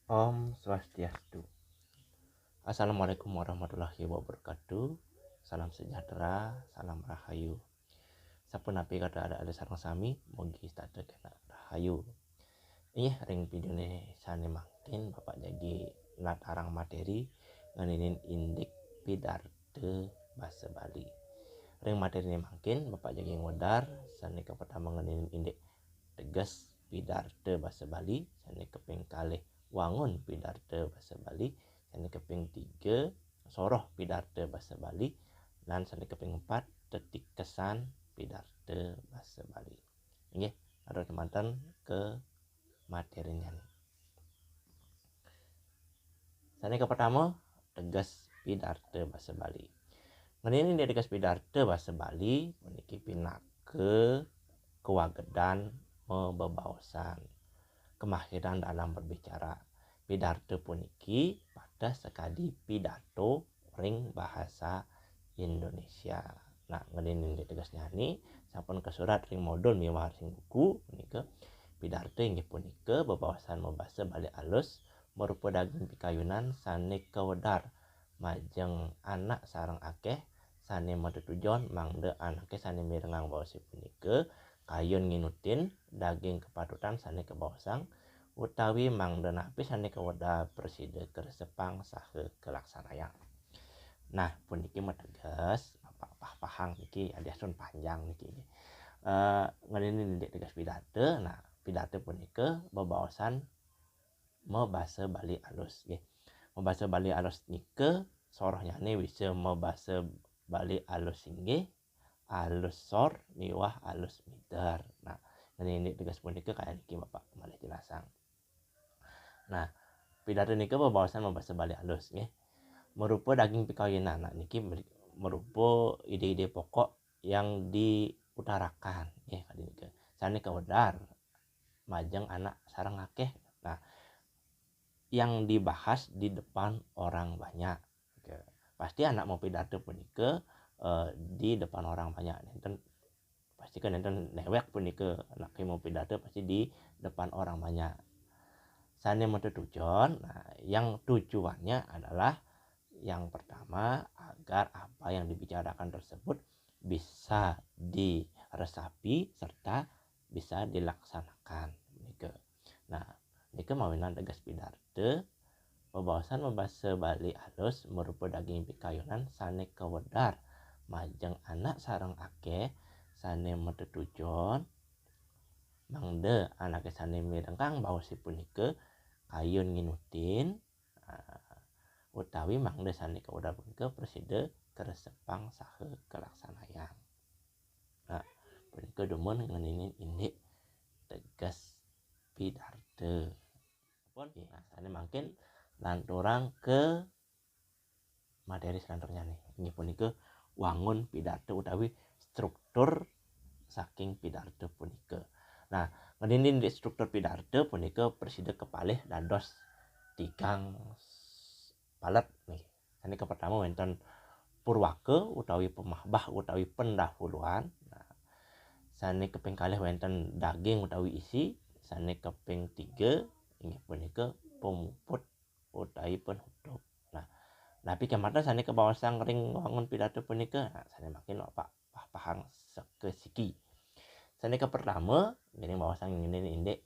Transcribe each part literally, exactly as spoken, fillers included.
Om Swastiastu. Assalamualaikum warahmatullahi wabarakatuh. Salam sejahtera, salam rahayu. Sapunapi keadaan sareng sami, mugi setata kena rahayu. Inggih, ring videone sane mangkin Bapak jagi natarang materi ngeninin indik pidarta basa Bali. Ring materine mangkin Bapak jagi ngwedar sane kapertama ngeninin indik teges pidarta basa Bali, sane kaping kalih wangun pidarta basa Bali, sane kaping tiga soroh pidarta basa Bali, lan sane kaping empat tetikesan pidarta basa Bali. Inggih, atur kemanten ke materinya. Sane kapertama, teges pidarta basa Bali. Ngeninin indik teges pidarta basa Bali puniki pinaka kawagedan mabebaosan, kemahiran dalam berbicara. Pidarta puniki pateh sakadi pidato ring bahasa Indonesia. Nah, ngeninin indik tegesnyane sampun kasurat ring modul miwah ring buku punika. Pidarta inggih punika bebaosan mabasa Bali alus, marupa daging pikayunan sane kawedar majeng anak sareng akeh, sane matetujon mangda anake sane mirengang baose punika kayun nginutin daging kapatutan sane kabaosang, utawi mangda napi sane kawedar prasida kresepang saha kalaksanayang. Nah, puniki mateges, pah-pahang niki, adiastun panjang niki. Eh, ngeninin indik teges pidarta. Nah, pidarta punika bebaosan mabasa Bali alus, nggih. Mabasa Bali alus nika sorohnyane bisa mabasa Bali alus singgih, alus sor miwah alus mider. Nah, ngeninin indik teges punika kaya niki Bapak malih jelasang. Nah, pidarta nika bebaosan mabasa Bali alus, nggih. Marupa daging pikayunan. Nah, niki marupa ide-ide pokok yang diutarakan, nggih, kadi nika. Sane kawedar majeng anak sareng akeh. Nah, yang dibahas di depan orang banyak. Oke. Pasti anak mapidarta punika, eh, di depan orang banyak. Nenten, pasti kan nenten newek punika, anak mapidarta pasti di depan orang banyak. Sane matetujon, nah, yang tujuannya adalah yang pertama agar apa yang dibicarakan tersebut bisa diresapi serta bisa dilaksanakan. Nika. Nah, nika mawinan teges pidarta, bebaosan mabasa Bali alus marupa daging pikayunan sane kawedar majeng anak sareng akeh, sane matetujon mangda anake sane mirengang baose punika kayun nginutin, ah, utawi mangda sane kawedar punika prasida kresepang saha kalaksanayang. Nah, punika dumun ngeninin indik teges pidarta. Pun, nah, sane mangkin lanturang ke materi selanturnyane. Inggih punika wangun pidarta utawi struktur saking pidarta punika. Nah, ngeninin indik struktur pidarta punika prasida kapalih dados tigang s-, palet nggih. Sane kapertama wenten purwaka utawi pamahbah utawi pendahuluan. Nah, sane kaping kalih wenten daging utawi isi, sane kaping tiga inggih punika pamuput utawi penutup. Nah, napi kemawon sane kabaosang ring wangun pidarta punika? Nah, sane mangkin Bapak pah-, pahang sakasiki. Sane kapertama, ngiring baosang ngeninin indik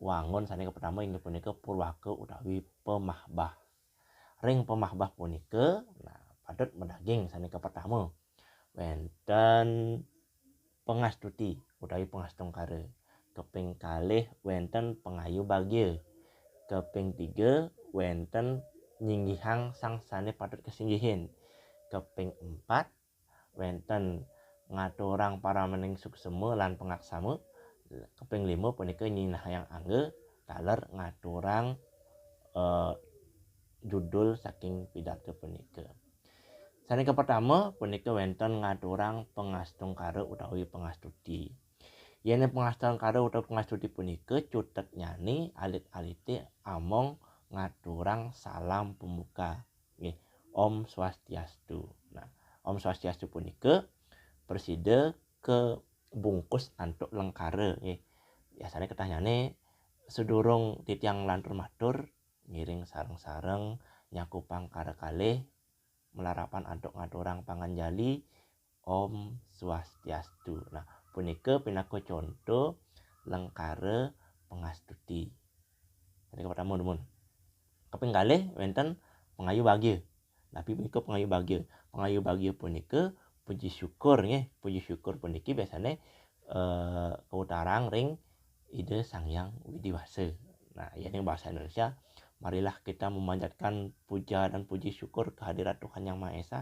wangun sane kapertama inggih punika purwaka utawi pamahbah. Ring pamahbah punika, nah, patut madaging sane kapertama. Wenten pangastuti utawi pangastungkara. Kaping kalih wenten pangayu bagia. Kaping tiga wenten nyinggihang sang sane patut kasinggihin. Kaping empat wenten ngaturang paramaning suksema lan pangaksama. Kaping lima punika nyinahayang angga taler ngaturang, eh, judul saking pidarta punika. Sane kapertama punika wenten ngaturang pangastungkara utawi pangastuti. Yen pangastungkara utawi pangastuti punika cutetnyane alit-alite among ngaturang salam pembuka. Nggih, Om Swastiastu. Nah, Om Swastiastu punika prasida kabungkus antuk lengkara, nggih. Yasane ketahnyane sadurung titiang lantur matur, ngiring sareng-sareng nyakupang kara kalih malarapan antuk ngaturang panganjali Om Swastiastu. Nah, punika pinaka conto lengkara pangastuti. Punika pertama, dumun. Kaping kalih wenten pangayu bagia. Napi punika pangayu bagia? Pangayu bagia punika puji syukur, nggih. Puji syukur puniki biasane eh, kautarang ring Ida Sang Hyang Widi Wasa. Nah, yen ring basa Indonesia, marilah kita memanjatkan puja dan puji syukur kehadirat Tuhan Yang Maha Esa,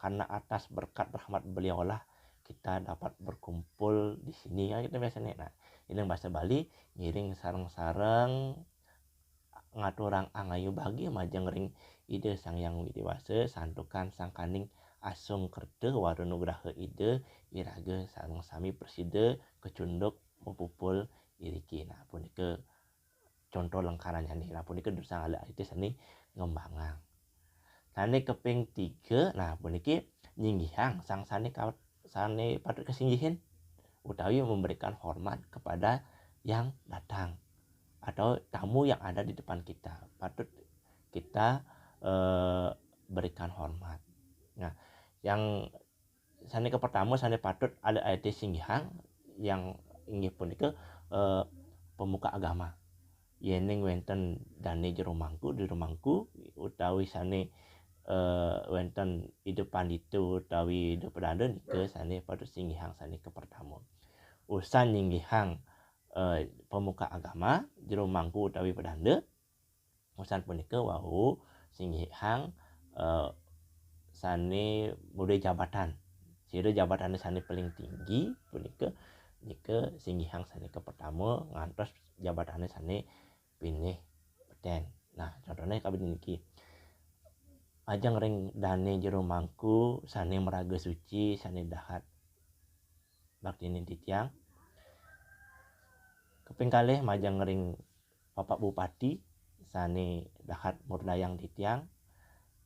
karena atas berkat rahmat beliaulah kita dapat berkumpul di sini, kan gitu biasanya. Nah, yen ring basa Bali, ngiring sareng-sareng ngaturang angayu bagia majeng ring Ida Sang Hyang Widi Wasa, santukan sangkaning asung kerta wara nugraha Ida, iraga sareng sami prasida kacunduk mapupul iriki. Nah, punika conto lengkarannyané. Nah, punika durusang alit-alité sané ngembangang. Sané kaping tiga, nah, puniki nyinggihang sang sané ka-, sané patut kasinggihin utawi memberikan hormat kepada yang datang atau tamu yang ada di depan kita. Patut kita, eh, berikan hormat. Nah, yang sané kapertama sané patut alit-alité singgihang yang inggih punika, eh, pemuka agama. Yéning wénten dané jero mangku, jero mangku utawi sané, eh, wénten Ida Pandita utawi Ida Pedanda, nika sané patut singgihang sané kapertama. Usan nyinggihang, eh, pemuka agama, jero mangku utawi pedanda, usan punika wau singgihang, eh, sané madué jabatan. Sira jabatané sané paling tinggi punika, nika singgihang sané kapertama ngantos jabatané sané pinih beten. Nah, contoné kabéh niki. Majeng ring dané jero mangku sané maraga suci, sané dahat baktiné titiang. Kaping kalih majeng ring Bapak Bupati sané dahat murdayang titiang,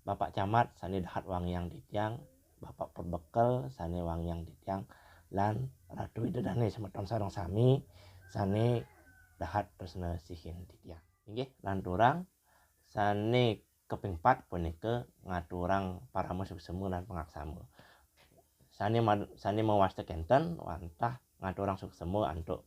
Bapak Camat sané dahat wangiang titiang, Bapak Perbekel sané wangiang titiang, lan Ratu Ida Dané semeton sareng sami sané dahat tresna sihin titiang. Inggih, lanturang sané kaping pat punika ngaturang parama suksema lan pangaksama. Sané ma-, sané mawasta kénten wantah ngaturang suksema antuk,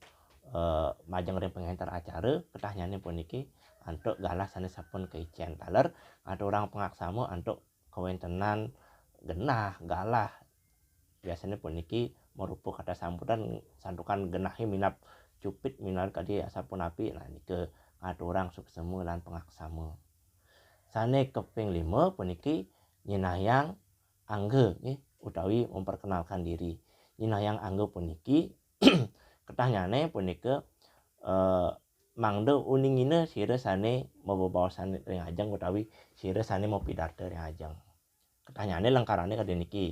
eh, majeng ring pangénter acara, ketahnyané puniki antuk galah sané sampun kaicén. Taler ngaturang pangaksama antuk kawéntenan genah, galah. Biasané puniki marupa kata sambutan santukan genahé minab cupit minab kadi asapunapi. Nah, nika ngaturang suksema lan pangaksama. Sané kaping lima puniki nyinahang angga, nggih, utawi memperkenalkan diri. Nyinahang angga puniki ketahnyané punika, eh, mangda uningina sira sané mabebaosan ring ajeng utawi sira sané mapidarta ring ajeng. Ketahnyané lengkarané kadi niki,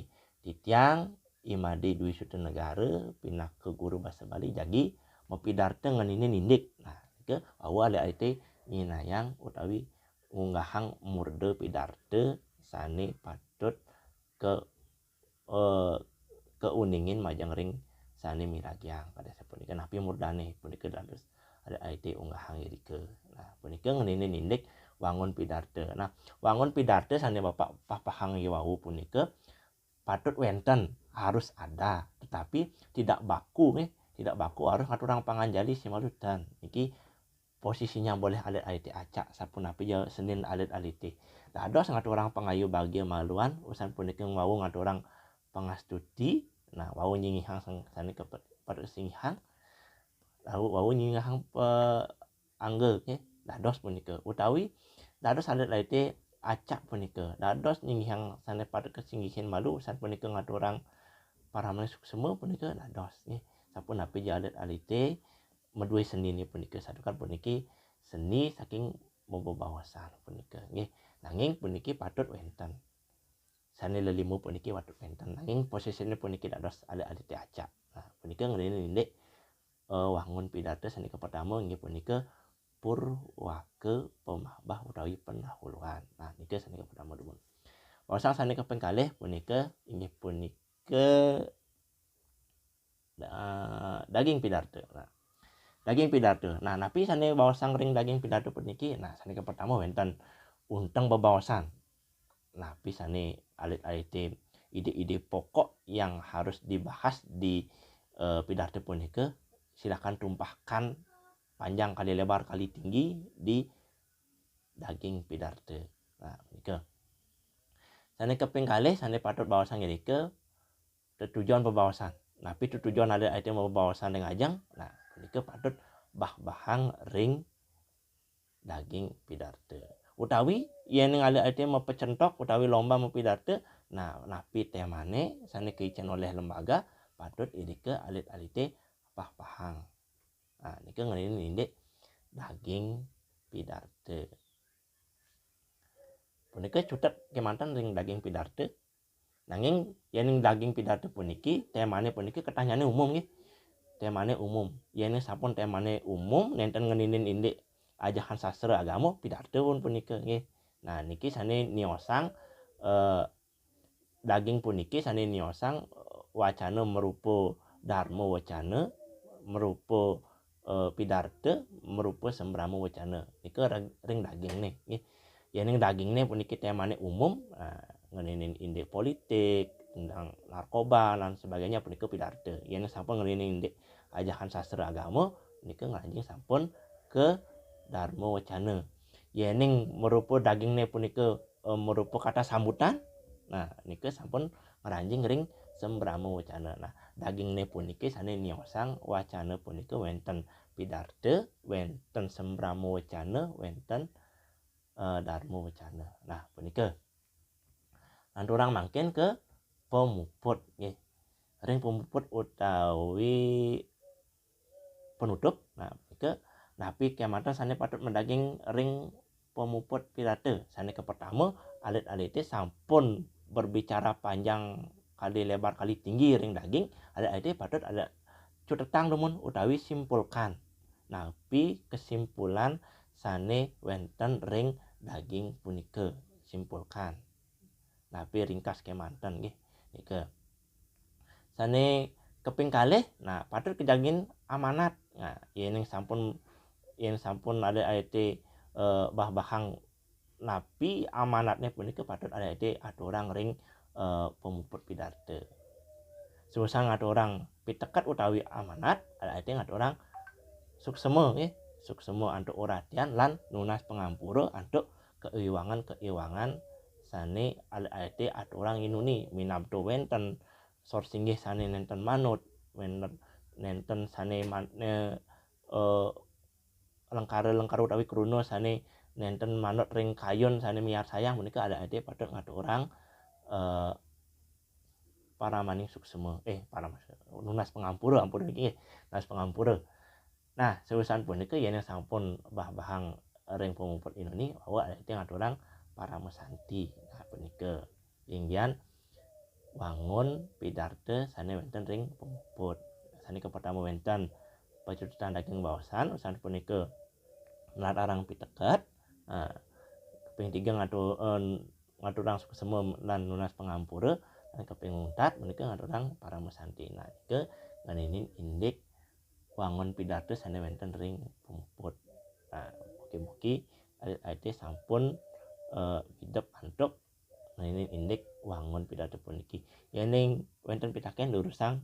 titiang I Madé Dwi Suta Negara pinaka guru basa Bali jagi mapidarta ngeninin indik. Nah, nika wau alit-alité nyinahang utawi ngunggahang murda pidarta sané patut ke, eh, keuningin majeng ring sané miragiang. Kadi sapunika, napi murdané punika dados alit-alité unggahang irika. Nah, punika ngeninin indik wangun pidarta. Nah, wangun pidarta sané Bapak papahang wau punika patut wénten, harus ada, tetapi tidak baku, nggih, tidak baku harus ngaturang panganjali simalutan. Niki posisinya boleh alit-alité acak, sapunapi ja senin alit-alité. Dados ngaturang pangayu bagia maluan, usan punika wau ngaturang pangastuti, nah, wau nyinggihang sang-, sané kepet-, patut singgihang, wau, wau nyinggihang pe-, angga, nggih, dados punika. Utawi dados alit-alité acak punika. Dados nyinggihang sané patut kasinggihin malu, usan punika ngaturang parama suksema punika dados, nggih. Sapunapi ja alit-alité madué seniné punika, santukan puniki seni saking mabebaosan punika, nggih. Nanging puniki patut wénten. Sané lelima puniki patut wénten. Nanging posisiné puniki dados alit-alité acak. Nah, punika ngeninin indik, eh, wangun pidarta sané kapertama inggih punika purwaka pamahbah utawi pendahuluan. Nah, nika sané kapertama dumun. Paursakan sané kaping kalih punika inggih punika da-, daging pidarta. Nah, Daging pidarta. Nah, napi sane baosang ring daging pidarta puniki? Nah, sane kapertama wenten unteng bebaosan. Napi sane alit-alite ide-ide pokok yang harus dibahas di eh, pidarta punika, silakan tumpahkan panjang kali lebar kali tinggi di daging pidarta. Nah, punika. Sane kaping kalih sane patut baosang irika tetujon bebaosan. Napi tetujon alit-alite mabebaosan ring ajeng? Nah, punika patut bahbahang ring daging pidarta. Utawi yening alit-alite mapacentok utawi lomba mapidarta, nah, napi temane sane kaicen olih lembaga, patut irika alit-alite bahbahang. Nah, nika ngenenin indik daging pidarta. Punika cutet kemanten ring daging pidarta. Nanging yening daging pidarta puniki, temane puniki ketahnyane umum nggih. Temane umum. Yening sampun temane umum, nenten ngenenin indik ajahan sastra agama, pidarta pun punika nggih. Nah, niki sane niosang eh, daging puniki sane niosang eh, wacana marupa darma wacana, marupa eh, pidarta, marupa sambrama wacana. Nika ring, ring dagingne nggih. Yening dagingne puniki temane umum, nah, ngenenin indik politik, tentang narkoba dan sebagainya punika pidarta. Yening sampun ngenenin indik ajahan sastra agama, nika ngranjing sampun ka darma wacana. Yening marupa dagingne punika eh, marupa kata sambutan, nah, nika sampun ngranjing ring sambrama wacana. Nah, dagingne puniki sane niosang wacana punika wenten pidarta, wenten sambrama wacana, wenten eh, darma wacana. Nah, punika. Lanturang mangkin ka pamuput nggih. Ring pamuput utawi penutup, nah, punika napi kemanten sane patut madaging ring pamuput pidarta? Sane kapertama, alit-alite sampun berbicara panjang kali lebar kali tinggi ring daging, alit-alite patut ada cutetang dumun utawi simpulkan. Napi kesimpulan sane wenten ring daging punika? Simpulkan. Napi ringkas kemanten nggih. Nika. Sane kaping kalih, nah, patut kajagin amanat. Nah, yening sampun, yen sampun ada ayate eh, bahbahang napi amanatne punika patut ada ayate aturang ring eh, pamuput pidarta. Susah ngaturang piteket utawi amanat, ada ayate ngaturang suksema nggih. Suksema antuk uratian lan nunas pangampura antuk kaiwangan-kaiwangan sane alit-alite aturang inuni, minabda wenten sor singgih sane nenten manut, wenten, nenten sane man, ne, eh, lengkara-lengkara utawi kruna sane nenten manut ring kayun sane miarsayang, punika alit-alite patut ngaturang eh, paramaning suksema, eh, parama, nunas pangampura, ampun niki nggih, nunas pangampura. Nah, sawisan punika yen sampun bahbahang ring pamuput inuni, wau alit-alite ngaturang parama santi. Nah, punika inggihan wangun pidarta sane wenten ring pamuput. Sane kapertama wenten pacutetan daging baosan, usan punika nlatarang piteket. Nah, kaping tiga ngatu-, eh, ngaturang suksema lan nunas pangampura, lan kaping untat punika ngaturang parama santi. Nah, nika ngenenin indik wangun pidarta sane wenten ring pamuput. Nah, mugi-mugi alit-alite sampun eh, idep antuk ngenenin indik wangun pidarta puniki. Yening wenten pitaken, durusang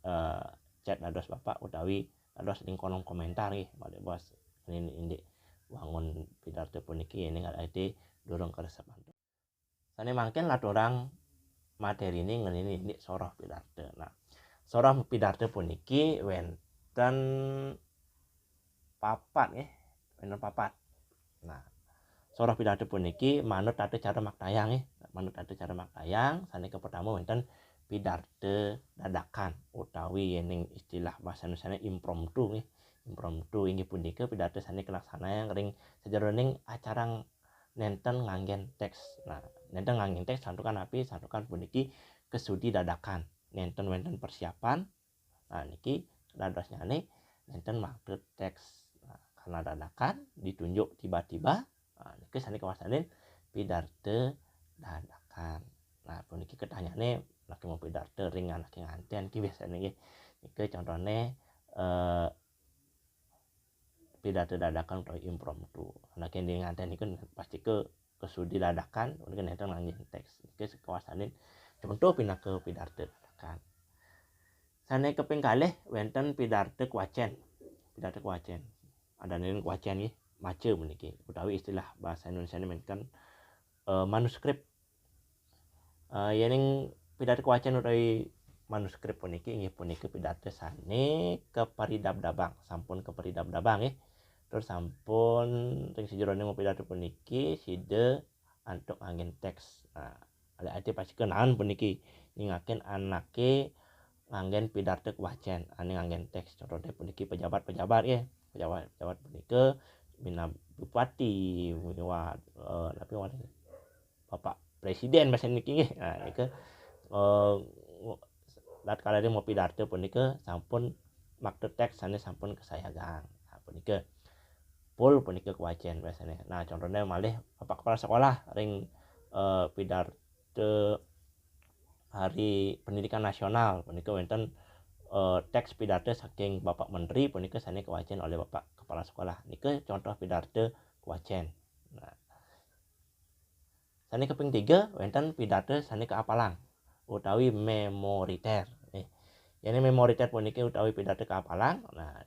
eh, chat dados Bapak utawi dados ring kolom komentar nggih, Bapak Bos, ngenenin indik wangun pidarta puniki yening alit-alite durung karesep antuk. Sane mangkin laturang materine ngenenin indik soroh pidarta. Nah, soroh pidarta puniki wenten papat nggih, wenten papat. Nah, soroh pidarta puniki manut tata cara maktayang nggih. Manut tata cara maktayang, sane kapertama wenten pidarta dadakan utawi yening istilah basa Indonesiane impromptu nggih. Impromptu inggih punika pidarta sane kalaksanayang ring sajeroning acara nenten nganggen teks. Nah, nenten nganggen teks santukan napi? Santukan puniki kasudi dadakan. Nenten wenten persiapan. Nah, niki dadosnyane nenten makta teks. Nah, karena dadakan, ditunjuk tiba-tiba, nah, niki sane kawastanin pidarta dadakan. Nah, puniki katanyane anake mapidarta ring anake nganten ki biasane nggih. Niki contone eh, pidarta dadakan utawi impromptu. Nah, yen ring nganten niku pasti ke kesudi dadakan, punika nenten nganggén teks. Niki kawastanin contoh pinaka pidarta dadakan. Sané kaping kalih wénten pidarta kwacén. Pidarta kwacén. Adané kwacén nggih, maca puniki. Utawi istilah basa Indonesia niki mangkin eh, manuskrip. Eh, yéning pidarta kwacén utawi manuskrip puniki inggih punika pidarta sané kaparidabdabang, sampun kaparidabdabang nggih. Terus sampun ring sajeroning pidarta puniki sida antuk nganggén teks. Nah, alit-alité pasti kenaan puniki nyingakin anaké nganggén pidarta kwacén, ané nganggén teks. Contohnya puniki pejabat-pejabat nggih. Pejabat-pejabat punika minab bupati, miwah eh, napi wali Bapak Presiden basa niki nggih. Nah, nika eh, tatkala ring mapidarta punika sampun makta teks sané sampun kasayagang. Nah, punika pul punika kwacén biasané. Nah, contohnya malih Bapak Kepala Sekolah ring eh, pidarta Hari Pendidikan Nasional punika wénten eh, teks pidarta saking Bapak Menteri punika sané kawacén oleh Bapak Kepala Sekolah. Nika contoh pidarta kwacén. Nah, sané kaping tiga wénten pidarta sané kaapalang utawi memoriter. Nih, yén memoriter puniki utawi pidarta kaapalang, nah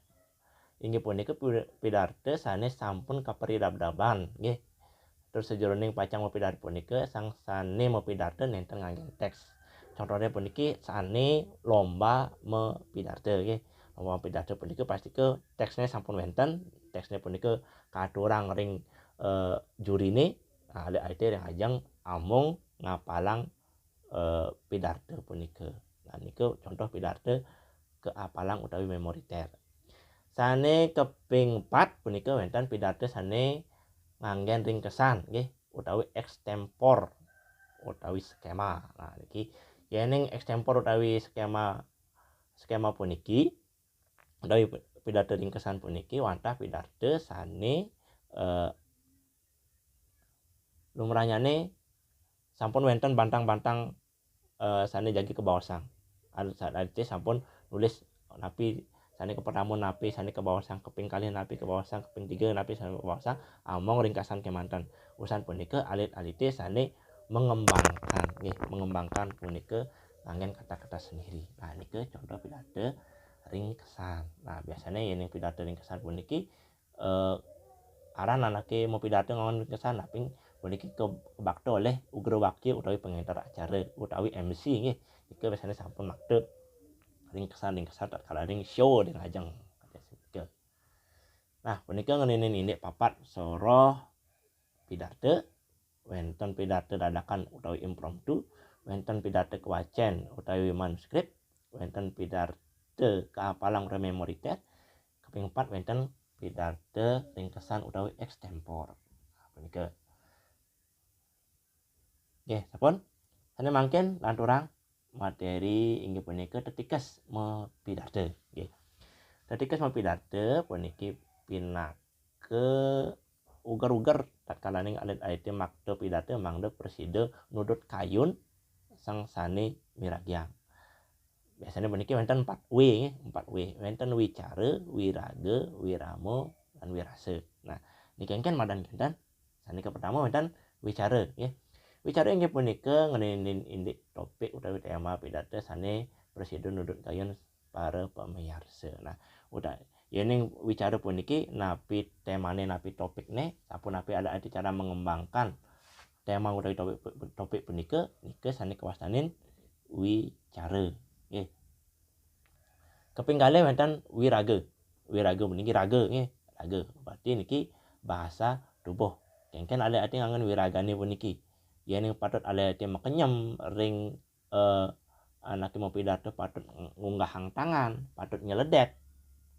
inggih punika pi- pidarta sané sampun kaparidabdaban, nggih. Terus sajeroning pacang mapidarta punika sang sané mapidarta nénten nganggén teks. Contohnya puniki sané lomba mapidarta, nggih. Lomba mapidarta punika pasti ke teksnya sampun wénten, teksnya punika katurang ring eh, juriné, nah, alit-alité ring ajeng amung ngapalang eh, pidarta punika. Nah, nika contoh pidarta kaapalang utawi memoriter. Sané kaping pat punika wénten pidarta sané nganggén ringkesan nggih utawi ekstempor utawi skema. Nah, niki yéning ekstempor utawi skema skema puniki utawi pidarta ringkesan puniki wantah pidarta sané eh, lumrahnyané sampun wénten bantang-bantang eh, sané jagi kabaosang. Anu sané sampun nulis napi sané kapertama napi sané kabaosang, kaping kalih napi kabaosang, kaping tiga napi sané kabaosang, amung ringkesan kémanten. Usan punika alit-alité sané mengembangkan nggih, mengembangkan punika nganggén kata-kata sendiri. Nah, nika contoh pidarta ringkesan. Nah, biasané yén pidarta ringkesan puniki eh, aran anaké mapidarta nganggon ringkesan, nah, ping puniki ke- kebakta oleh ugrawakya utawi pangénter acara utawi M C nggih. Nika biasané sampun makta ringkesan-ringkesan tatkala ring show ring ajeng. Nah, punika ngeninin indik papat soroh pidarta, wénten pidarta dadakan utawi impromptu, wénten pidarta kawacén utawi manuskrip, wénten pidarta kaapalang utawi memoriter, kaping empat wénten pidarta ringkesan utawi ekstempor. Nah, punika. Nggih, sampun. Sané mangkin lanturang materi inggih punika tetikes mapidarta. Nggih. Tetikes mapidarta puniki pinaka uger-uger tatkalaning alit-alité makta pidarta mangda prasida nudut kayun sang sané miragiang. Biasané puniki wénten empat W, nggih, empat W. Wénten wicara, wiraga, wirama, lan wirasa. Nah, niki éngkén madan kénten. Sané kapertama wénten wicara, nggih. Wicara inggih punika ngeninin indik topik utawi téma pidarta sané prasida nudut kayun para pamiarsa. Nah, uta-, yéning wicara puniki napi témané, napi topikné, sapunapi ada, ada cara mengembangkan téma utawi topik, topik punika, nika sané kawastanin wicara. Nggih. Kaping kalih wénten wiraga. Wiraga puniki raga, nggih. Raga. Berarti niki bahasa tubuh. Kéngkén alit-alité nganggén wiragané puniki. Yéning patut alit-alité makenyem ring eh, anaké mapidarta patut ng- ngunggahang tangan, patut nyeledét,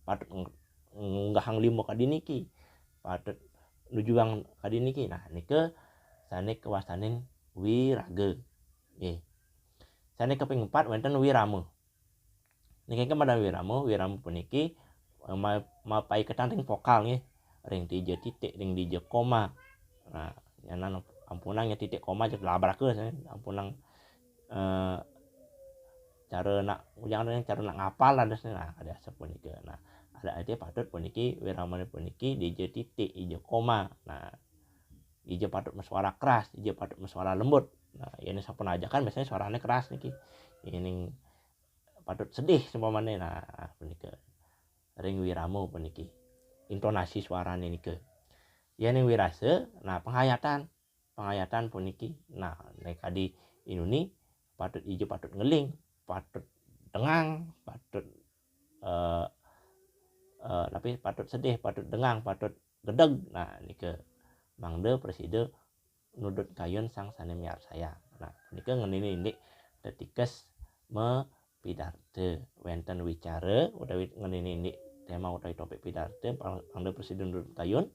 patut ng- ngunggahang lima kadi niki, patut nujuang kadi niki. Nah, nika sané kawastanin wiraga. Nggih. Sané kaping empat wénten wirama. Niki éngkén madan wirama, wirama puniki eh, ma- mapaiketan ring vokal nggih. Ring dija titik, ring dija koma. Nah, nyanan ampunang nya titik koma aja labraka, ampunang eh, cara nak ujang cara nak ngapal lah dasnya. Nah, ada sapunika. Nah, Ada arti patut puniki, wiramane puniki dija titik, dija koma. Nah, dija patut masuara keras, dija patut masuara lembut. Nah, yen sampun ajakan biasanya suarane keras niki. Yen patut sedih seumpamane. Nah, punika. Ring wirama puniki. Intonasi suarane nika. Yen ring wirasa, nah, penghayatan. Penghayatan puniki. Nah, nek kadi inuni patut ija patut ngeling, patut tengang, patut, eh, eh, tapi patut sedih, patut tengang, patut gedeg. Nah, nika mangda prasida nudut kayun sang sane miarsayang. Nah, punika ngeninin indik tetikes mapidarta. Wenten wicara utawi ngeninin indik tema utawi topik pidarta, pang-, mangda prasida nudut kayun.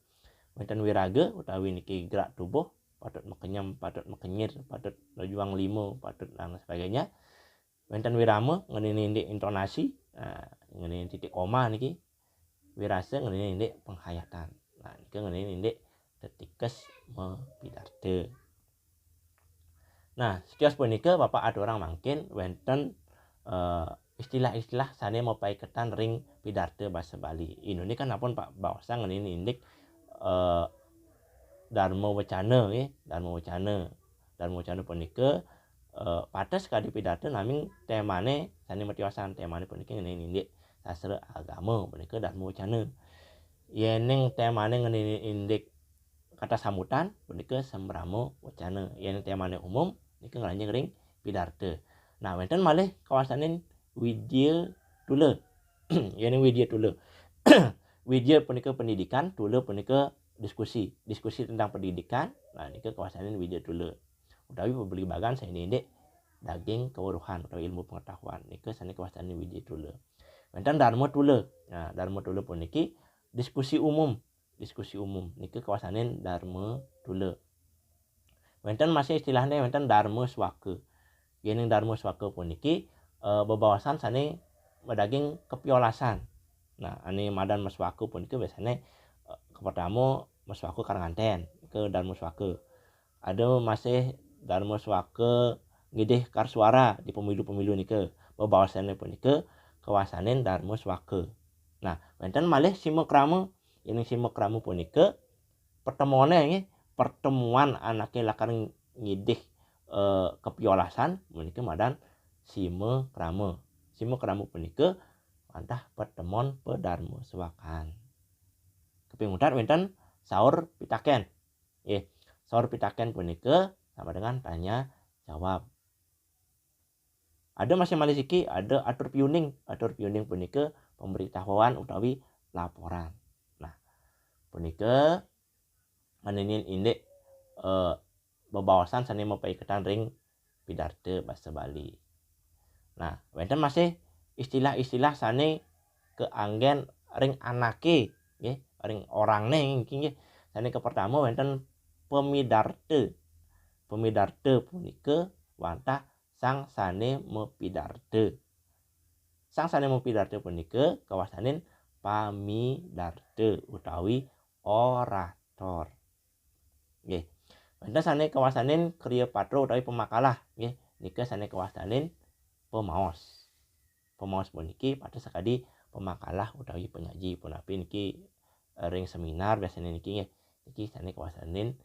Wenten wiraga utawi niki gerak tubuh, patut makenyem, patut makenyir, patut najuang lima, patut dan sebagainya. Wenten wirama ngeninin indik intonasi, nah, ngeninin titik koma niki. Wirasa ngeninin indik penghayatan. Nah, nika ngeninin indik tetikes mapidarta. Nah, setios punika Bapak aturang mangkin wenten, eh, istilah-istilah sane mapaiketan ring pidarta basa Bali. Inuni kan ampun Pak baosan ngeninin indik, eh, Dharma Wacana, nggih, Dharma Wacana. Dharma Wacana punika, eh, pateh sakadi pidarta naming temane sane matiosan, temane punika ngeninin indik sastra agama, punika Dharma Wacana. Yening temane ngeninin indik kata sambutan, punika Sambrama Wacana. Yen temane umum, nika ngranjing ring pidarta. Nah, wenten malih kawastanin Widya Tula. Yening Widya Tula. Widya punika pendidikan, tula punika diskusi. Diskusi tentang pendidikan, nah, nika kawastanin Widya Tula. Utawi pabligbagan sane indik daging keweruhan utawi ilmu pengetahuan. Nika sane kawastanin Widya Tula. Wenten Dharma Tula. Nah, Dharma Tula puniki diskusi umum. Diskusi umum. Nika kawastanin Dharma Tula. Wenten masih istilahne wenten Dharma Swaka. Yening Dharma Swaka puniki, eh, bebaosan sane madaging kepiolasan. Nah, ane madan maswaka punika biasane, eh, kapertama maswaka karanganten, ke Dharma Swaka. Ada masih Dharma Swaka ngidih karsuara di pemilu-pemilu nika. Bebaosane punika kawastanin Dharma Swaka. Nah, wenten malih sima krama. Yening sima krama punika pertemuane, nggih, pertemuan anake lakar ngidih, eh, kepiolasan, punika madan sima krama. Sima krama punika wantah pertemuan padarma swakan. Kaping untat wenten saur pitaken. Nggih, saur pitaken punika sama dengan tanya jawab. Ada masih malih siki, ada atur piuning. Atur piuning punika pemberitahuan utawi laporan. Nah, punika ngeninin indik, eh, bebaosan sane mapaiketan ring pidarta basa Bali. Nah, wenten masih istilah-istilah sane kaanggen ring anake, nggih, ring orangne niki, nggih. Sane kapertama wenten pamidarta. Pamidarta punika wantah sang sane mapidarta. Sang sane mapidarta punika kawastanin pamidarta utawi orator. Nggih. Wenten sane kawastanin kriya patra utawi pamakalah, nggih. Nika sane kawastanin pamaos. Pamaos puniki pateh sakadi pamakalah utawi panyaji, punapi niki, eh, ring seminar biasane niki, nggih. Niki sane kawastanin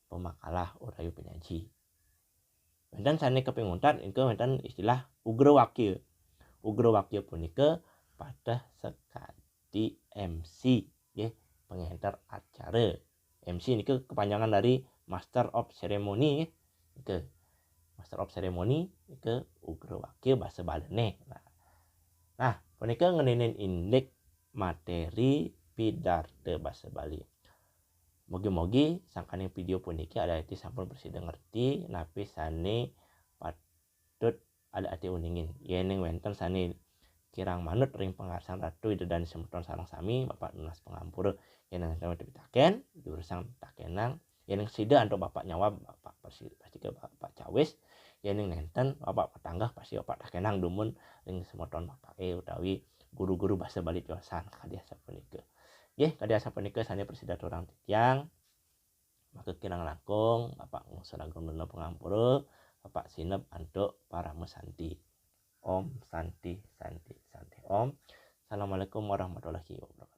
pamakalah utawi panyaji. Wenten sane kaping untat, nika wenten istilah ugrawakya. Ugrawakya punika pateh sakadi M C, nggih, pangenter acara. M C nika kepanjangan dari Master of Ceremony, nggih. Nika Master of Ceremony nika ugrawakya basa Baline. Nah, nah, punika ngeninin indik materi pidarta basa Bali. Mogi-mogi sangkaning video puniki ada ati sampun prasida ngerti napi sane patut ada ati uningin. Yening wenten sane kirang manut ring pangarsan Ratu Ida Dane semeton sareng sami, Bapak nunas pangampura. Yening wenten pitaken, durusang pitakenang. Yening sida antuk Bapak nyawab, Bapak pasti, pasti ke Bapak cawis. Yening nenten, Bapak patanggah, pasti Bapak takenang dumun ring semeton Bapak e utawi guru-guru basa Bali tiosan kadi asapunika. Nggih, kadi asapunika sane prasida aturang titiang. Maka kirang langkung, Bapak ngusuraken nunas pangampura, Bapak sineb antuk parama santi. Om Santi, Santi, Santi Om. Assalamualaikum warahmatullahi wabarakatuh.